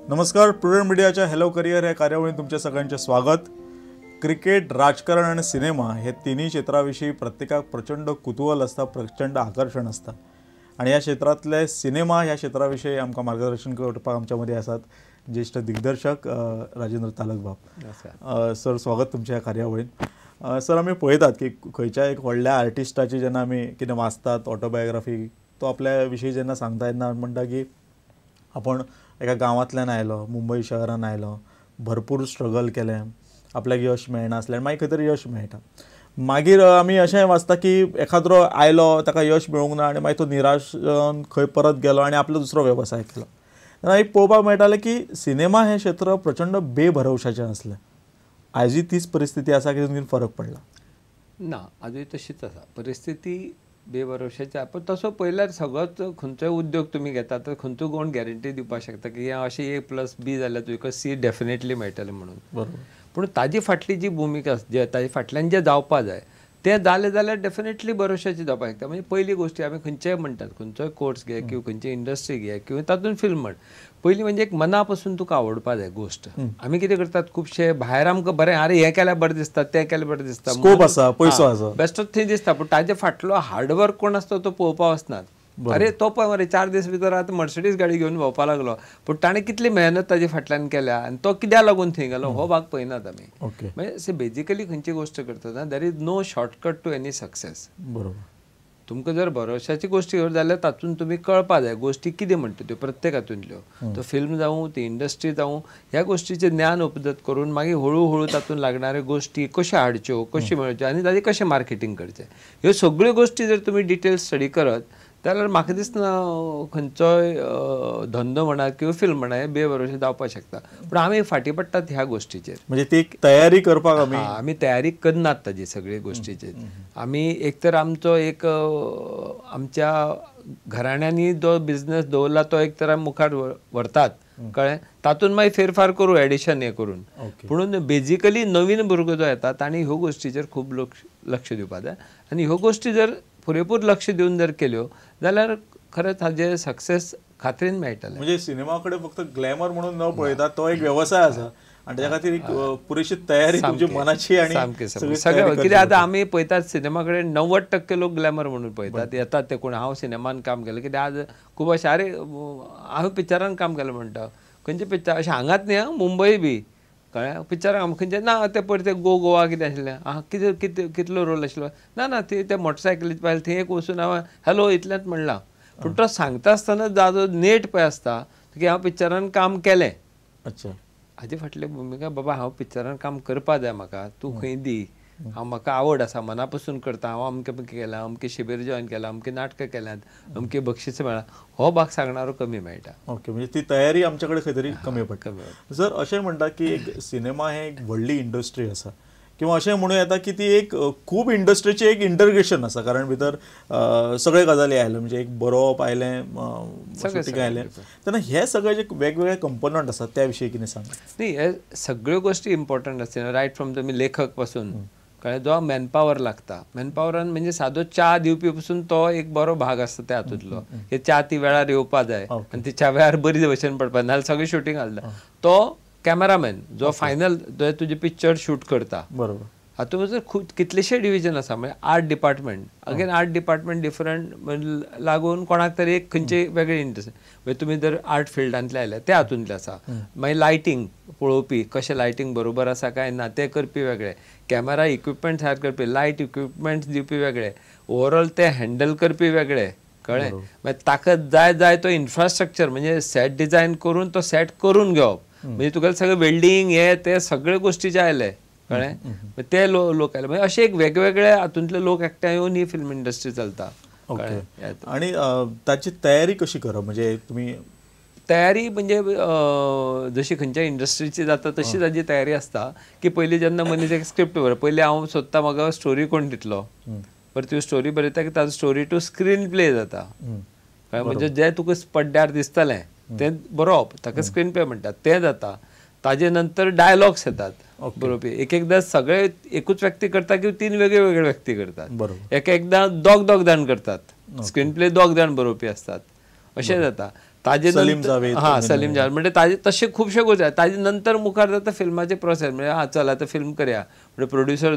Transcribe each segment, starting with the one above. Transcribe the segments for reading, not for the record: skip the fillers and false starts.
नमस्कार, प्रुडंट मिडियाच्या hello career ह्या कार्यावळीत तुमच्या सगळ्यांचे स्वागत। क्रिकेट, राजकारण आणि सिनेमा हे तिन्ही क्षेत्राविषयी प्रत्येकाक प्रचंड कुतूहल असता, प्रचंड आकर्षण असता आणि या क्षेत्रातले सिनेमा ह्या क्षेत्राविषयी आमकां मार्गदर्शन करपाक आमच्या मदीं आसात ज्येष्ठ दिग्दर्शक राजेंद्र तालकबाब। सर, स्वागत तुमच्या ह्या कार्यावळीत। सर, आमी पळयतात की खंयच्या एक व्हडल्या आर्टिस्टाची जेन्ना आमी कितें वाचतात, ऑटोबायोग्राफी, तो आपल्या विशीं जेन्ना सांगता तेन्ना म्हणटा की आपण एका गांवांतल्यान आयलो, मुंबय शहरान आयलो, भरपूर स्ट्रगल केलें, आपल्याक यश मेळनासलें, मागीर खंय तरी यश मेळटा। मागीर आमी अशें वाचता की एखाद्रो आयलो, ताका यश मेळूंक ना आनी मागीर तो निराश जावन खंय परत गेलो आनी आपलो दुसरो वेवसाय केलो। तेन्ना एक पळोवपाक मेळटालें की सिनेमा हें क्षेत्र प्रचंड बेभरवशाचें आसलें। आयजूय तीच परिस्थिती आसा की तितून फरक पडला? ना, आजूय तशीच आसा परिस्थिती, बेभरवशाची। पण तसो पळयल्यार सगळोच खंयचोय उद्योग तुमी घेता तर खंयचो कोण गॅरंटी दिवपाक शकता की अशें ए प्लस बी जाल्यार तुका सी डेफिनेटली मेळटलें म्हणून। बरोबर। पूण ताजी फाटली जी भुमिका जे ताजे फाटल्यान जें जावपा जाय तें जालें जाल्यार डेफिनेटली भरोशाची जावपाक शकता। म्हणजे पयली गोश्टी आमी खंयचेय म्हणटात, खंयचोय कोर्स घे किंवा खंयची इंडस्ट्री घे किंवा तातूंत फिल्म म्हण, पयलीं म्हणजे एक मना पसून तुका आवडपा जाय गोश्ट। आमी कितें करतात खुबशे भायर आमकां बरें, अरे हें केल्यार बरें दिसता, तें केल्यार बरें दिसता, स्कोप आसा, पयसो आसा, बेस्टच थंय दिसता, पूण ताजे फाटलो हार्डवर्क कोण आसता तो पळोवपा वचनात। अरे तो पळय मरे 4 दीस भितर आतां मर्सिडीज गाडी घेवन भोंवपा लागलो, पूण ताणें कितली मेहनत ताजे फाटल्यान केल्या आनी तो कित्याक लागून थंय गेलो हो भाग पळयनात आमी। म्हणजे बेजिकली खंयची गोश्ट करतना there is no shortcut to any success. बरोबर। तुमकां जर भरोशाची गोश्टी घेवन जाल्यार तातूंत तुमी कळपा जाय गोश्टी कितें म्हणटा त्यो प्रत्येक हातूंतल्यो, तो फिल्म जावं, ती इंडस्ट्री जावं, ह्या गोश्टीचें ज्ञान उपजत करून मागीर हळू हळू तातूंत लागणाऱ्यो गोश्टी कश्यो हाडच्यो, कश्यो मेळच्यो आनी ताजें कशें मार्केटींग करचें, ह्यो सगळ्यो गोश्टी जर तुमी डिटेल स्टडी करत जाल्यार म्हाका दिसना खंयचोय धंदो म्हणा किंवा फिल्म म्हणा हे बेभरोशे जावपाक शकता। पूण आमी फाटीं पडटात ह्या गोश्टीचेर, म्हणजे ती तयारी करपाक आमी तयारी करनात ताजी सगळे गोश्टीचेर। आमी एक तर आमचो एक आमच्या घराण्यांनी जो बिजनेस दवरला तो एक तर आमी मुखार व्हरतात, कळ्ळें, तातूंत मागीर फेरफार करूं, एडिशन हें करून। पूण बेजिकली नवीन भुरगो जो येता तांणी ह्यो गोश्टीचेर खूब लक्ष दिवपाक जाय आनी ह्यो गोश्टी जर पुरेपूर लक्ष दिवन जर केल्यो जाल्यार खरेंच हाजें सक्सेस खात्रीन मेळटलें। म्हणजे सिनेमा कडेन फक्त ग्लॅमर म्हणून न पळयता तो एक वेवसाय आसा आनी ताच्या खातीर एक पुरेशी तयारी तुमची मनाची आनी सगळें। कित्याक आतां आमी पळयतात सिनेमा कडेन 90% लोक ग्लॅमर म्हणून पळयतात, येतात ते कोण हांव सिनेमान काम केलें, कित्याक आज खूब अशें अरे हांवें पिक्चरान काम केलें म्हणटा, खंयचे पिक्चर अशें हांगाच न्ही आं, मुंबय बी कळ्ळें पिक्चराक आमकां खंयचें ना तें पळय तें गो गोवा कितें आशिल्लें आं, कितें कितें कितलो रोल आशिल्लो ना ना ते त्या मोटरसायकलीर पायलें थंय एक वचून हांवें हॅलो इतलेंच म्हणलां, पूण तो सांगता आसतना जाजो नेट पळय आसता की हांव पिक्चरान काम केलें। अच्छा, हाजे फाटली भुमिका बाबा हांव पिक्चरान काम करपा जाय म्हाका, तूं खंय दी, हांव म्हाका आवड आसा, मना पसून करता, हांव अमकें अमकें केलां, अमकें शिबीर जॉयन केलां, अमकें नाटकां केल्यांत, अमकें बक्षीस मेळ्ळां, हो भाग सांगणारो कमी मेळटा। ओके, म्हणजे ती तयारी आमच्या कडेन खंय तरी कमी पडटा। सर, अशें म्हणटा की एक सिनेमा हे एक व्हडली इंडस्ट्री आसा किंवा अशें म्हणूं येता की ती एक खूब इंडस्ट्रीचें एक इंटरग्रेशन आसा, कारण भितर सगळे गजाली आयले, म्हणजे एक बरोवप आयलें, शूटिंग आयलें, तेन्ना हे सगळे जे वेगवेगळे कंपोनंट आसात त्या विशीं कितें सांग? न्ही, हे सगळ्यो गोश्टी इम्पॉर्टंट आसता, रायट फ्रॉम तुमी लेखक पासून, कळ्ळें, जो मॅनपावर लागता, मॅनपावरान म्हणजे सादो च्या दिवपी पसून तो एक बरो भाग आसता त्या हातूंतलो, की च्या ती वेळार येवपा जाय आनी ती च्या वेळार बरी भशेन पडपा, नाजाल्यार सगळें शुटींग घालता। तो कॅमेरामॅन जो फायनल जो तुजें पिक्चर शूट करता, बरोबर। हातूंत खूब कितलेशे डिविजन आसा, म्हणजे art department, again art department different लागून कोणाक तरी एक खंयचे वेगळे इंट्रस्ट, म्हणजे तुमी जर आर्ट फिल्डांतले आयले ते हातूंतले आसा, मागीर लायटींग पळोवपी कशें लायटींग बरोबर आसा काय ना तें करपी वेगळे, कॅमेरा इक्विपमेंट तयार करपी, लायट इक्विपमेंट्स दिवपी वेगळे, ओवरऑल ते हँडल करपी वेगळे, कळ्ळें, मागीर ताकद जाय जाय तो इन्फ्रास्ट्रक्चर म्हणजे सेट डिजायन करून तो सेट करून घेवप, म्हणजे तुका सगळें वेल्डींग हे ते सगळे गोश्टीचे आयले, कळ्ळें, ते लोक आयले, म्हणजे अशे एक वेगवेगळे हातूंतले लोक एकठांय येवन ही फिल्म इंडस्ट्री चलता। ओके, आनी ताची तयारी कशी करप? म्हणजे तुमी तयारी म्हणजे जशी खंयच्या इंडस्ट्रीची जाता तशी ताजी तयारी आसता की पयलीं जेन्ना मनीस एक स्क्रिप्ट बरयता, पयलीं हांव सोदता म्हाका स्टोरी कोण दितलो, बरें ती स्टोरी बरयता की ताजो स्टोरी टू स्क्रीन प्ले जाता, कळ्ळें, म्हणजे जें तुका पड्ड्यार दिसतलें तें बरोवप, ताका स्क्रीन प्ले म्हणटात, तें जाता। ताजे नंतर डायलॉग्स येतात बरोवपी, एक एकदां सगळे एकूच व्यक्ती करता किंवा 3 वेगळे वेगळे व्यक्ती करतात, एक एकदां दोग दोग जाण करतात, स्क्रीन प्ले दोग जाण बरोवपी आसतात, अशें जाता। ताजे हां सलीम जावेद म्हणजे ताजे तशे खुबशे गोश्टी ताजे नंतर मुखार जाता फिल्माचे प्रोसेस म्हणजे हां चल आतां फिल्म करया म्हणजे प्रोड्युसर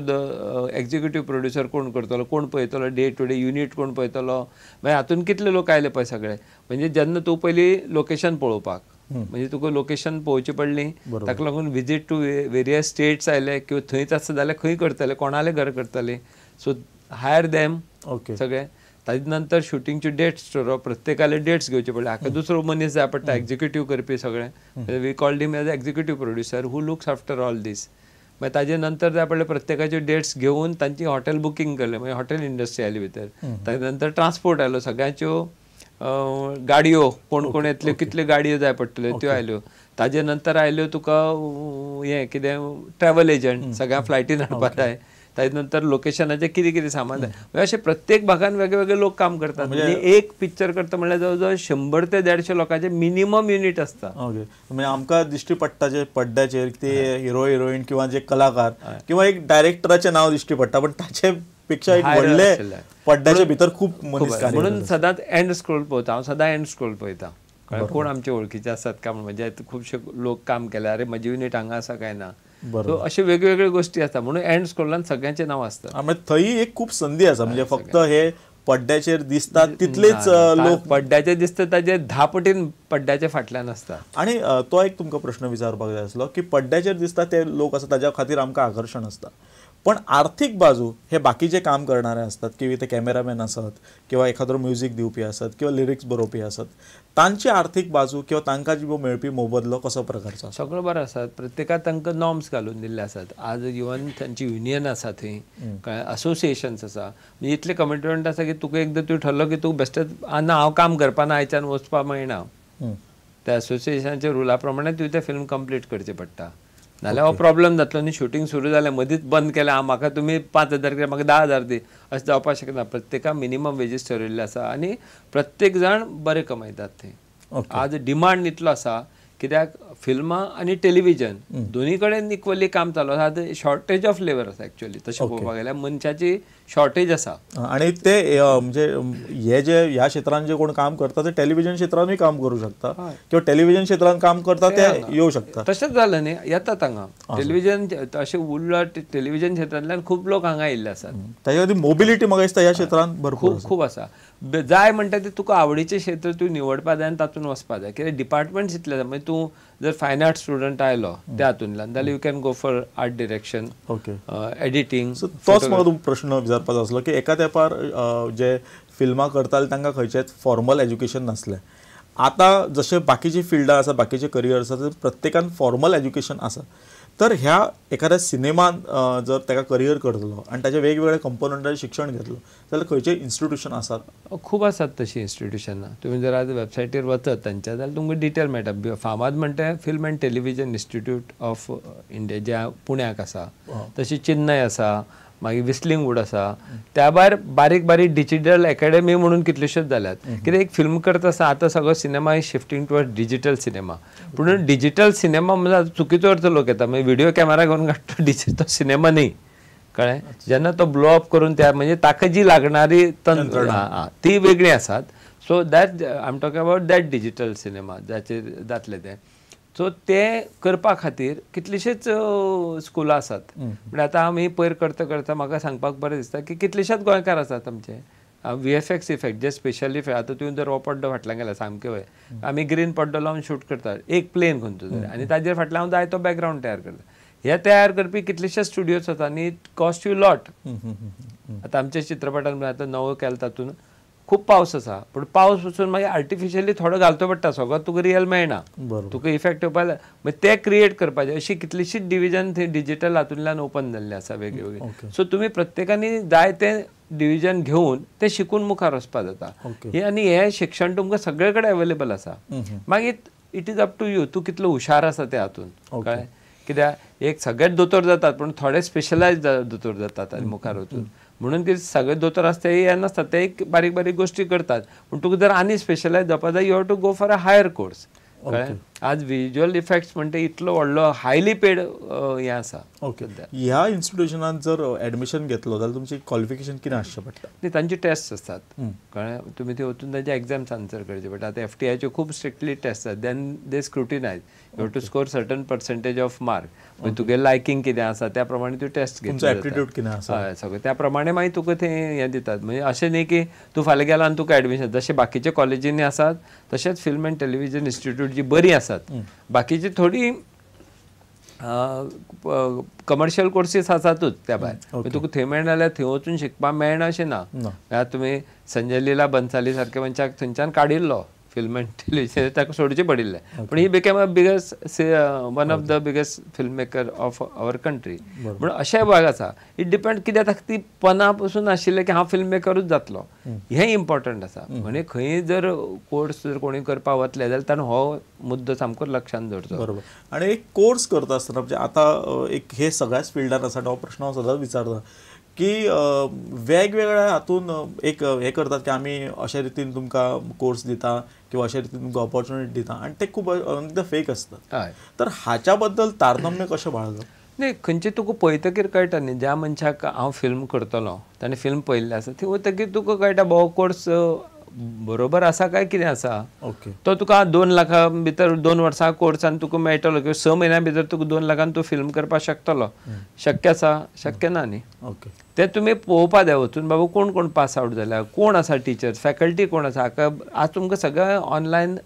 एक्झिक्युटीव प्रोड्युसर कोण करतलो कोण पळयतलो डे टू डे युनीट कोण पळयतलो मागीर हातून कितले लोक आयले पळय सगळे म्हणजे जेन्ना तूं पयलीं लोकेशन पळोवपाक म्हणजे तुका लोकेशन पळोवची पडली ताका लागून विजीट टू वेरियस स्टेट्स आयले किंवा थंयच आसता जाल्यार खंय करतले कोणाले घर करतले सो हायर दॅम ओके सगळे ताजे नंतर शुटिंगच्यो डेट्स ठरोवप प्रत्येकाले डेट्स घेवचे पडले हाका दुसरो मनीस जाय पडटा एक्झिक्युटीव करपी सगळें we called him as executive producer who looks after all this मागीर ताजे नंतर जाय पडले प्रत्येकाच्यो डेट्स घेवन तांची हॉटेल बुकींग केलें मागीर हॉटेल इंडस्ट्री आयली भितर ताजे नंतर ट्रान्सपोर्ट आयलो सगळ्यांच्यो गाडयो कोण कोण येतल्यो कितल्यो गाडयो जाय पडटल्यो त्यो आयल्यो ताजे नंतर आयल्यो तुका हें कितें ट्रॅवल एजंट सगळ्या फ्लायटीन हाडपा जाय ताजे नंतर लोकेशनाचें कितें कितें सामान जाय अशें प्रत्येक भागान वेगळे वेगळे लोक काम करतात म्हणजे एक पिक्चर करता म्हणल्यार जवळ जवळ 100 ते 150 लोकांचे मिनिमम युनीट आसता. ओके म्हणजे आमकां दिश्टी पडटा जे पड्ड्याचेर ते हिरो हिरोईन किंवा जे कलाकार किंवा एक डायरेक्टराचें नांव दिश्टी पडटा पण ताचे पेक्षा एक व्हडले पड्ड्याचे भितर खूब मनीस म्हणून सदांच एंड स्क्रोल पळयता हांव सदां एंड स्क्रोल पळयता कोण आमचे वळखीचे आसात काय म्हणजे खुबशे लोक काम केले अरे म्हजी युनीट हांगा आसा काय ना सो अशे वेगवेगळे गोष्टी आसता म्हणून एंड स्क्रोलान सगळ्यांचे नांव आसता. म्हणजे थंय एक खूब संदी आसा म्हणजे फक्त हे पड्ड्याचेर दिसतात तितलेच लोक पड्ड्याचे दिसता ताजे 10 पटीन पड्ड्याच्या फाटल्यान आसता. आणि तो एक तुमकां प्रश्न विचारपाक जाय आसलो की पड्ड्याचेर दिसता ते लोक आसा ताज्या खातीर आमकां आकर्शण आसता पण आर्थिक बाजू हे बाकीचे काम करणारे असतात किंवा ते कॅमेरामॅन असत किंवा एखादो म्युझिक दिवपी असत किंवा लिरिक्स बरोवपी असत तांची आर्थिक बाजू किंवा तांकां जो मेळपी मोबदलो कसो प्रकारचो? सगळो बरो आसा प्रत्येकाक तांकां नॉर्म्स घालून दिल्ले आसात आज इवन तांची युनियन आसा थंय कळ्ळें असोसिएशन्स आसा म्हणजे इतलें कमिटमेंट आसा की तुका एकदां तूं ठरलो की तूं बेश्टेच ना हांव काम करपाना आयच्यान वचपा मेळना त्या असोसिएशनाच्या रुला प्रमाणे तुवें तें फिल्म कंप्लीट करचें पडटा नाल्यार हो प्रॉब्लम जातलो न्ही शुटींग सुरू जालें मदींच बंद केलें आं म्हाका तुमी 5,000 कित्याक म्हाका 10,000 दी अशें जावपाक शकना. प्रत्येकाक मिनिमम वेजीस ठरयल्ले आसा आनी प्रत्येक जाण बरें कमयतात थंय. आज डिमांड इतलो आसा कित्याक फिल्मां आनी टेलिविजन दोनी कडेन इक्वली काम चालू आसा. आतां शॉर्टेज ऑफ लेबर आसा एक्चुअली तशें पळोवपाक गेल्यार मनशाची शॉर्टेज आसा आणि ते म्हणजे हे जे ह्या क्षेत्रान जे कोण काम करता ते टेलिव्हिजन क्षेत्रानूय काम करू शकता किंवा टेलिव्हिजन क्षेत्रान काम करता ते येऊ शकता. तशेंच जालें न्ही येतात हांगा टेलिव्हिजन अशें उरला टेलिव्हिजन क्षेत्रांतल्यान खूब लोक हांगा आयिल्ले आसात. ताच्या खातीर मोबिलिटी म्हाका दिसता ह्या क्षेत्रान भरपूर खूब खूब आसा. जाय म्हणटा ते तुका आवडीचें क्षेत्र तूं निवडपा जाय आनी तातूंत वचपा जाय कित्याक डिपार्टमेंट्स इतले आसा म्हणजे तूं जर फायन आर्ट स्टुडंट आयलो त्या हातूंतल्यान जाल्यार you can go for art direction okay editing. So तोच म्हाका तूं प्रश्न विचारपाचो आसलो की एका तेंपार जे फिल्मां करताले तांकां खंयचेंच फॉर्मल एज्युकेशन नासलें आतां जशें बाकीची फिल्डां आसा बाकीचे करियर आसा प्रत्येकान फॉर्मल एज्युकेशन आसा तर ह्या एखाद्या सिनेमान जर ताका करियर करतलो आनी ताचे वेगवेगळे कंपोनंटाचें शिक्षण घेतलो जाल्यार खंयचे इन्स्टिट्यूशन आसात? खूब आसात तशीं इन्स्टिट्यूशनां. तुमी जर आज वेबसायटीर वचत तांच्या जाल्यार तुमकां डिटेल मेळटा. फामाद म्हणटा film and television institute of India जे पुण्याक आसा तशी चेन्नय आसा मागीर विस्लिंग वूड आसा त्या भायर बारीक बारीक डिजिटल एकेडमी म्हणून कितल्योश्योच जाल्यात. कित्याक एक फिल्म करता आसतना आतां सगळो cinema is shifting toward digital cinema पूण डिजिटल सिनेमा म्हणजे आतां चुकीचो अर्थ लोक येता म्हणजे व्हिडिओ कॅमेरा घेवन काडटा डिजिटल सिनेमा न्ही कळ्ळें जेन्ना तो ब्लो अप करून त्या म्हणजे ताका जी लागणारी तंत्र ती वेगळी आसात. So that I am talking about that digital cinema जाचेर जातलें तें सो ते करपा खातीर कितलेशेच स्कुलां आसात. म्हणजे आतां आमी पयर करता करता म्हाका सांगपाक बरें दिसता की कितलेशेच गोंयकार आसात आमचे व्ही एफ एक्स इफेक्ट जे स्पेशल इफेक्ट आतां तुवें जर हो पड्डो फाटल्यान गेला सामकें वयर आमी ग्रीन पड्डो लावन शूट करतात एक प्लेन खंयचो तरी आनी ताजेर फाटल्यान हांव जायतो बॅकग्रावंड तयार करता. हे तयार करपी कितलेशेच स्टुडियोज आसात आनी it cost you lot. आतां आमच्या चित्रपटान आतां नवो केला तातूंत खूब पावस आसा पूण पावस वचून मागीर आर्टिफिशियली थोडो घालचो पडटा सगळो तुका रियल मेळना तुका इफेक्ट येवपा मागीर ते क्रिएट करपाचे अशी कितलीशीच डिविजन थंय डिजिटल हातूंतल्यान ओपन जाल्ले आसा वेगळे वेगळे. सो तुमी प्रत्येकानी जाय तें डिविजन घेवन तें शिकून मुखार वचपा जाता हे आनी हें शिक्षण तुमकां सगळे कडेन अवेलेबल आसा. मागीर it is up to you तूं कितलो हुशार आसा त्या हातूंत कळ्ळें कित्याक एक सगळेच दोतोर जातात पूण थोडे स्पेशलायज दोतोर जातात आनी मुखार वचून म्हणून कितें सगळे दोतोर आसता ते हे नासता ते एक बारीक बारीक गोश्टी करतात पूण तुका जर आनी स्पेशलायज जावपा जाय you have to go for a higher course कळ्ळें. आज विज्युअल इफेक्ट्स म्हणटा इतलो व्हडलो हायली पेड हें आसा. ओके, ह्या इन्स्टिट्युशनान जर एडमिशन घेतलो जाल्यार तुमची क्वॉलिफिकेशन कितें आसचें पडटा? न्ही, तांचे टेस्ट आसतात, कळ्ळें? तुमी थंय वचून तांचे एग्जाम्स आन्सर करचे पडटा. आतां एफटीआयच्यो खूब स्ट्रिक्टली टेस्ट आसतात. Then they scrutinize, you have to score certain percentage of mark. मागीर तुगे लायकींग कितें आसा त्या प्रमाणे तूं टेस्ट तुमचो घेतलो. एप्टिट्यूड कितें आसा. हय, सगळें त्या प्रमाणे मागीर तुका थंय हें दितात. म्हणजे अशें न्ही की तूं फाल्यां गेला आनी तुका एडमिशन. जशें बाकीच्या कॉलेजींनी आसात तशेंच फिल्म अँड टेलिव्हिजन इन्स्टिट्यूट जी बरीं आसात, बाकीची थोडी कमर्शियल कोर्सीस आसातूच त्या भायर. मागीर तुका थंय मेळना जाल्यार थंय वचून शिकपाक मेळना अशें ना. आतां तुमी संजय लीला बन्साली सारक्या मनशाक थंयच्यान काडिल्लो फिल्म अँड टेलिव्हिजन, ताका सोडचें पडिल्लें, पूण he became a biggest, one of the biggest film maker of our country. म्हणून अशेय भाग आसा. It depend, कित्याक ताका ती पना पसून आशिल्लें की हांव फिल्म मेकरूच जातलो, हें इम्पॉर्टंट आसा. म्हणजे खंय जर कोर्स जर कोणी करपाक वतले जाल्यार ताणें हो मुद्दो सामको लक्षांत दवरचो. बरोबर. आनी एक कोर्स करता आसतना, म्हणजे आतां एक हे सगळ्याच फिल्डार आसा, हो प्रश्न हांव सदांच विचारता की वेगवेगळ्या हातून एक हें करतात की आमी अशे रितीन तुमकां कोर्स दिता किंवा अशे रितीन तुमकां ऑपॉर्च्युनिटी दिता, आनी ते खूब एकदां फेक आसतात. तर हाच्या बद्दल तारतम्य कशें बाळगप? न्ही, खंयचे तुका पळयतकीर कळटा न्ही. ज्या मनशाक हांव फिल्म करतलो ताणें फिल्म पळयल्लें आसा, थंय वतकीर तुका कळटा बाबा कोर्स बरोबर आसा काय कितें आसा. तो तुका 2 लाखां भितर 2 वर्सां कोर्सान तुका मेळटलो किंवा 6 म्हयन्या भितर तुका 2 लाखान तूं फिल्म करपाक शकतलो, शक्य आसा? शक्य ना न्ही. ते तुमी पळोवपा जाय वचून, बाबा कोण कोण पास आवट जाल्या, कोण आसा टिचर्स, फॅकल्टी कोण आसा. हाका आज तुमकां सगळें ऑनलायन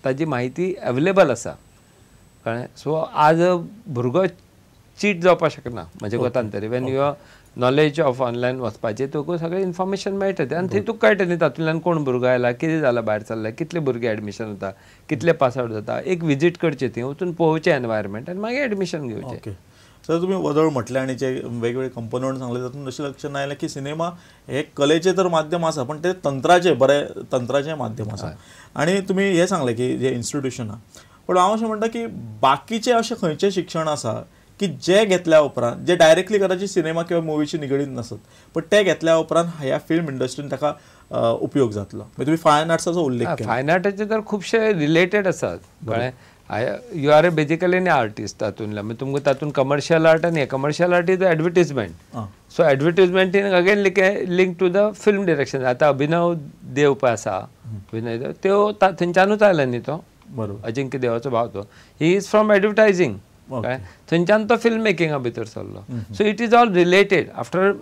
ताजी म्हायती अवेलेबल आसा, कळ्ळें? सो आज भुरगो चीट जावपाक शकना म्हज्या कोतान तरी. When your knowledge of online वचपाचें, तुका सगळें इन्फॉर्मेशन मेळटा तें, आनी थंय तुका कळटा न्ही तातूंतल्यान कोण भुरगो आयला, कितें जाला, भायर सरला, कितले भुरगे एडमिशन जाता, कितले पास आवट जाता. एक विजीट करचें, थंय वचून पळोवचें एनवायरमेंट आनी मागीर एडमिशन घेवचें. ओके सर, तुमी वदळ म्हटलें आनी जे वेगवेगळे कंपोनंट सांगले, तातूंत अशें लक्षात आयलें की सिनेमा हे कलेचें तर माध्यम आसा, पण ते तंत्राचें, बरें तंत्राचें माध्यम आसा. आनी तुमी हें सांगलें की जे इन्स्टिट्युशन आहा, पण हांव अशें म्हणटा की बाकीचें अशें खंयचें शिक्षण आसा की जे घेतल्या उपरांत, जे डायरेक्टली कदाचित सिनेमा किंवा मुवीशी निगडीत नासत, पण ते घेतल्या उपरांत ह्या फिल्म इंडस्ट्रीन ताका उपयोग जातलो? म्हणजे तुमी फायन आर्ट्साचो उल्लेख केला. फायन आर्टाचे तर खुबशे रिलेटेड आसात, कळ्ळें? You are a basically an artist तातूंतल्यान. मागीर तुमकां तातूंत कमर्शियल आर्ट आनी commercial art is advertisement. So advertisement in again link to the film direction. आतां अभिनव देव पळय आसा, अभिनव देव त्यो थंयच्यानूच आयला न्ही तो. अजिंक्य देवाचो भाव तो, he is from advertising. कळ्ळें? थंयच्यान तो फिल्म मेकिंगा भितर सरलो. So it is all related. After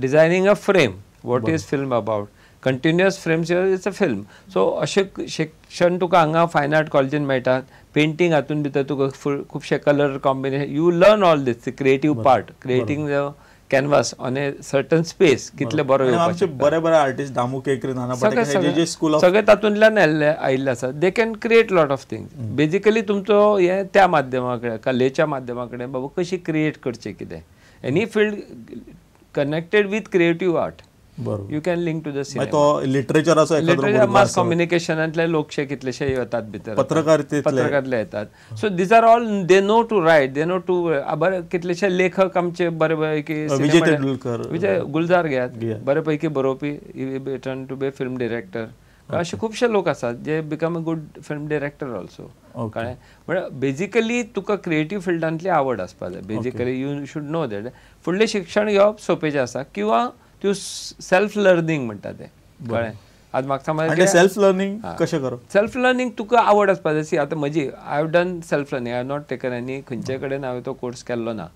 designing a frame, what is film about? Continuous frames, it's a film. So अशें शिक्षण तुका हांगा फायन आर्ट कॉलेजीन मेळटात. पेंटींग हातून भितर तुका फूल खुबशे colour combination, you learn all this creative part, creating the canvas on a certain space, कितले बरो आनी येवपाक आमचे शकता. बरे बरे आर्टिस्ट, दामू केंकरे, नाना सगळे पाटेकर, हे जे स्कूल ऑफ सगळे तातूंतल्यान आयिल्ले आसा. They can create lot of things. Basically तुमचो हे त्या माध्यमा कडेन, कलेच्या माध्यमा कडेन बाबा कशी क्रिएट करचें कितें, any field connected with creative art you can link to the मागीर तो लिटरेचराचो एखादो लिटरेचर, भुरगो मास आसत. कम्युनिकेशनांतले लोकशे कितलेशे येतात भितर. पत्रकारितेतले. पत्रकारितले येतात. So these are all, they know to write, they know to, बरे कितलेशे लेखक आमचे बरे पैकी. विजय तेंडुलकर. विजय गुलजार घेयात. घेयात. बरे पैकी बरोवपी, turn to be film director. अशे खुबशे लोक आसात जे become a good film director also. कळ्ळें? म्हळ्यार बेजिकली तुका क्रिएटीव फिल्डांतली आवड आसपा जाय. Basically you should know that. फुडलें शिक्षण घेवप सोंपेचें आसा किंवा तूं सेल्फ लर्नींग म्हणटा तें, कळ्ळें? आज म्हाका समज आनी सेल्फ लर्निंग कशें करप? सेल्फ लर्निंग तुका आवड आसपा जाय. सी, आतां म्हजी, I have done self learning. I have not taken any, खंयचे कडेन हांवें तो कोर्स केल्लो ना.